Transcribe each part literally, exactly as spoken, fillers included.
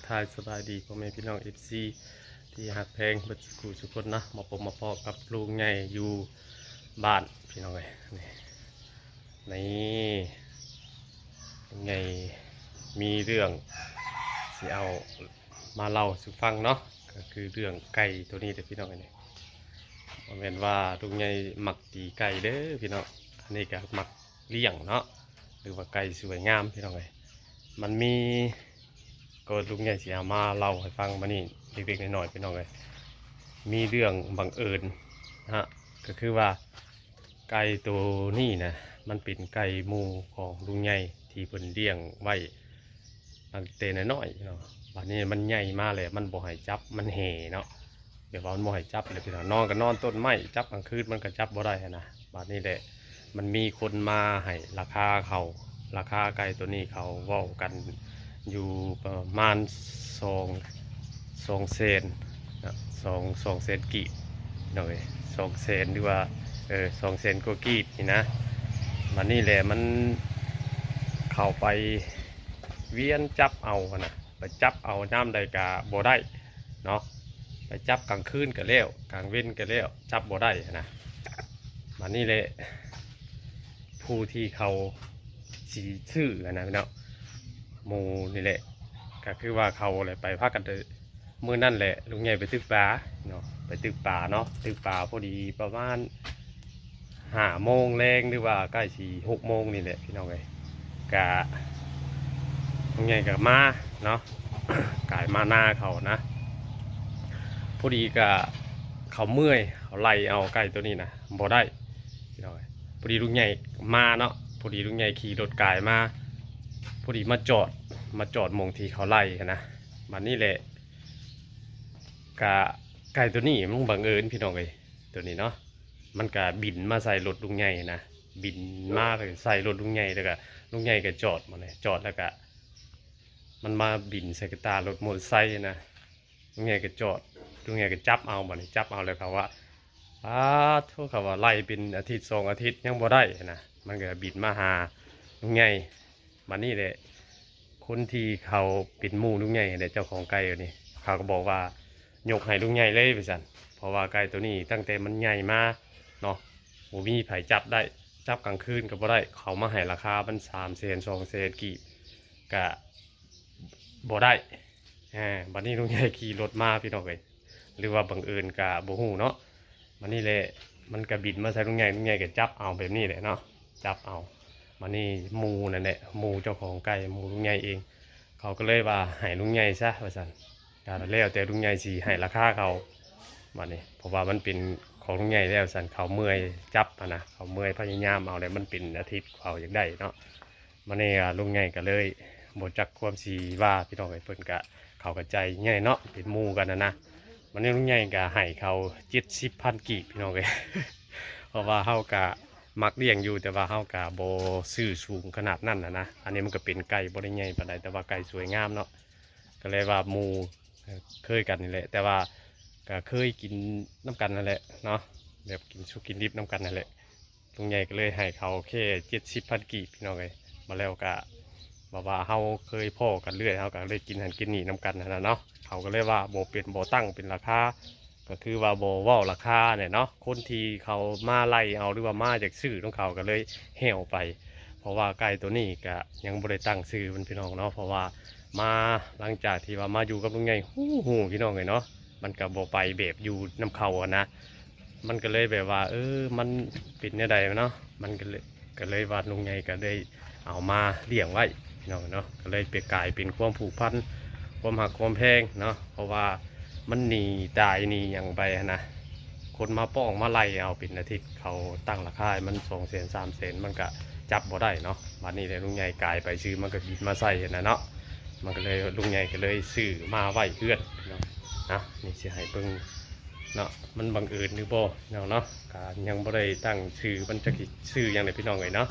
ทายสบายดีพ่อแม่พี่น้อง เอฟซี ที่ฮักแพงเบิดสุขุสุคนนะ มาพบมาพ้อกับลุงใหญ่อยู่บ้านพี่น้องเอ้ย นี่ นี่ ลุงใหญ่มีเรื่องสิเอามาเล่าสู่ฟังเนาะ ก็คือเรื่องไก่ตัวนี้เด้อพี่น้องเอ้ย บ่แม่นว่าลุงใหญ่มักตีไก่เด้อพี่น้อง อันนี้ก็มักเลี้ยงเนาะ หรือว่าไก่สวยงามพี่น้องเอ้ย มันมี ก็ลุงใหญ่สิเอามาเล่าให้ฟังมานี่เล็กๆน้อยๆพี่น้องเอ้ย มีเรื่องบังเอิญนะฮะ ก็คือว่าไก่ตัวนี้นะ มันเป็นไก่หมู่ของลุงใหญ่ที่เพิ่นเลี้ยงไว้ตั้งแต่น้อยๆเนาะ บัดนี้มันใหญ่มาแล้ว มันบ่ให้จับ มันแห่เนาะ แบบว่ามันบ่ให้จับเลยพี่น้อง นอนก็นอนต้นไม้ จับกลางคืนมันก็จับบ่ได้หั้นนะ บัดนี้แหละ มันมีคนมาให้ราคาเขา ราคาไก่ตัวนี้เขาเว้ากันอยู่ประมาณสอง สองแสนนะ สอง สองแสนกีบ หน่อย สองแสน หรือว่า เออ สองแสนกว่ากีบนี่นะ บัดนี้แหละมันเข้าไปเวียนจับเอาหั้นนะ ไปจับเอายามใดก็บ่ได้เนาะ ไปจับกลางคืนก็แล้ว กลางเว็นก็แล้ว จับบ่ได้หั้นนะ บัดนี้แหละ ผู้ที่เขาสิซื้อหั้นนะพี่น้อง หมู่นี่แหละ ก็คือว่าเขาแหละไปพากันเด้อ มื้อนั้นแหละลุงใหญ่ไปตึกปลาเนาะ ไปตึกปลาเนาะ ตึกปลาพอดีประมาณห้าโมงแลง หรือว่าใกล้สิหกโมงนี่แหละพี่น้องเอ้ย กะลุงใหญ่ก็มาเนาะ กายมานาเขานะ พอดีกะเขาเมื่อย เขาไล่เอาไก่ตัวนี้นะ บ่ได้พี่น้องเอ้ย พอดีลุงใหญ่มาเนาะ พอดีลุงใหญ่ขี่รถกายมา พอดีมาจอด มาจอดหม่องที่เขาไล่หั้นนะ บัดนี้แหละ กะไก่ตัวนี้มันบังเอิญพี่น้องเอ้ย ตัวนี้เนาะ มันกะบินมาใส่รถลุงใหญ่นะ บินมาใส่รถลุงใหญ่ แล้วกะลุงใหญ่ก็จอดมาเลย จอดแล้วกะ มันมาบินใส่กระตารถมอเตอร์ไซค์นะ ลุงใหญ่ก็จอด ลุงใหญ่ก็จับเอา บัดนี้จับเอาแล้วเขาว่า อ้า โทษ เขาว่าไล่เป็นอาทิตย์สองอาทิตย์ยังบ่ได้หั้นนะ มันก็บินมาหาลุงใหญ่ บัดนี้แหละ คนที่เขาเป็นหมู่ลุงใหญ่เนี่ย เจ้าของไก่นี่ เขาก็บอกว่ายกให้ลุงใหญ่เลยว่าซั่น เพราะว่าไก่ตัวนี้ตั้งแต่มันใหญ่มาเนาะ บ่มีไผจับได้ จับกลางคืนก็บ่ได้ เขามาให้ราคามันสามแสน สองแสนกีบ ก็บ่ได้ อ่า บัดนี้ลุงใหญ่ขี่รถมาพี่น้องเอ้ย หรือว่าบังเอิญก็บ่ฮู้เนาะ บัดนี้แหละ มันก็บินมาใส่ลุงใหญ่ ลุงใหญ่ก็จับเอาแบบนี้แหละเนาะ จับเอา บัดนี้หมู่นั่นแหละ หมู่เจ้าของไก่ หมู่ลุงใหญ่เอง เขาก็เลยว่าให้ลุงใหญ่ซะว่าซั่น ก็แล้วแต่ลุงใหญ่สิให้ราคาเขา บัดนี้ เพราะว่ามันเป็นของลุงใหญ่แล้วซั่น เขาเมื่อยจับหั้นนะ เขาเมื่อยพยายามเอาแล้ว มันเป็นอาทิตย์เขาอยากได้เนาะ บัดนี้ อ่า ลุงใหญ่ก็เลยบ่จักความสิว่าพี่น้องเอ้ย เพิ่นก็ เขาก็ใจใหญ่เนาะ เป็นหมู่กันหั้นนะ บัดนี้ลุงใหญ่ก็ให้เขาเจ็ดสิบพันกีบพี่น้องเอ้ย เพราะว่าเฮาก็มักเลี้ยงอยู่ แต่ว่าเฮาก็บ่ซื้อสูงขนาดนั้นหั้นนะ อันนี้มันก็เป็นไก่บ่ได้ใหญ่ปานใด แต่ว่าไก่สวยงามเนาะ ก็เลยว่าหมู่ เอ่อ เคยกันนี่แหละ แต่ว่าก็เคยกินนำกันนั่นแหละเนาะ แบบกินสุกกินดิบนำกันนั่นแหละ ลุงใหญ่ก็เลยให้เขาแค่เจ็ดสิบพันกีบพี่น้องเอ้ย มาแล้วก็แบบว่าเฮาเคยพ้อกันเรื่อย เฮาก็เลยกินหั้นกินนี่นำกันหั้นนะเนาะ เขาก็เลยว่าบ่เป็น บ่ตั้งเป็นราคา ก็คือว่าบ่เว้าราคาเนี่ยเนาะ คนที่เขามาไล่เอาหรือว่ามาจากซื้อของเขาก็เลยแห้วไป เพราะว่าไก่ตัวนี้ก็ยังบ่ได้ตั้งชื่อมันพี่น้องเนาะ เพราะว่ามาหลังจากที่ว่ามาอยู่กับลุงใหญ่ฮู้ๆพี่น้องเอ้ยเนาะ มันก็บ่ไปแบบอยู่นำเขาหั้นนะ มันก็เลยแบบว่า เออ มันเป็นแนวใดเนาะ มันก็เลย ก็เลยว่าลุงใหญ่ก็ได้เอามาเลี้ยงไว้พี่น้องเนาะ ก็เลยไปกลายเป็นความผูกพัน ความฮักความแพงเนาะ เพราะว่ามันหนีตายหนีหยังไปหั้นนะ คนมาป้องมาไล่เอาเป็นอาทิตย์ เขาตั้งราคาให้มันสองแสน สามแสน มันก็จับบ่ได้เนาะ บัดนี้แหละลุงใหญ่กายไปซื้อ มันก็บินมาใส่หั้นนะเนาะ มันก็เลย ลุงใหญ่ก็เลยซื้อมาไว้เฮือนเนาะ อ่ะ นี่สิให้เบิ่งเนาะ มันบังเอิญหรือบ่เนาะ เนาะ ก็ยังบ่ได้ตั้งชื่อ มันจักสิชื่อหยังเลยพี่น้องเอ้ยเนาะ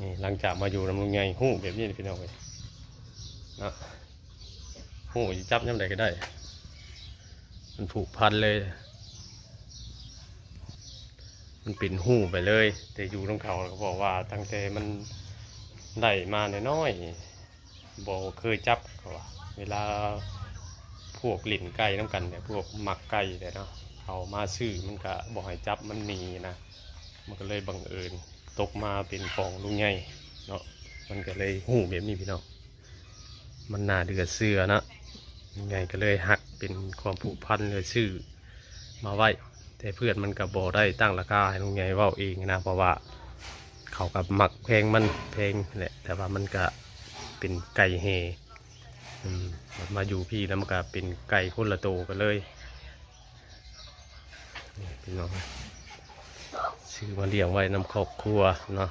นี่หลังจากมาอยู่นำลุงใหญ่ฮู้แบบนี้เลยพี่น้องเอ้ยเนาะ ฮู้สิจับยามใดก็ได้ มันผูกพันเลย มันเป็นฮู้ไปเลย แต่อยู่นำเขา เขาบอกว่าตั้งแต่มันได้มาน้อยๆ บ่เคยจับเขาว่า เวลาพวกเล่นไก่นำกันเนี่ย พวกมักไก่เนี่ยเนาะ เขามาซื้อมันก็บ่ให้จับ มันหนีนะ มันก็เลยบังเอิญตกมาเป็นของลุงใหญ่เนาะ มันก็เลยฮู้แบบนี้พี่น้อง มันน่าเหลือเชื่อเนาะ ลุงใหญ่ก็เลยฮักเป็นความผูกพันเหลือเชื่อมาไว้ แต่เพื่อนมันก็บ่ได้ตั้งราคาให้ลุงใหญ่เว้าเองนะ เพราะว่าเขาก็มักแพงมันแพงแหละ แต่ว่ามันก็เป็นไก่แห่ อืม มาอยู่พี้แล้วมันก็เป็นไก่คนละโตกันเลย นี่พี่น้อง ซื้อมาเลี้ยงไว้นำครอบครัวเนาะ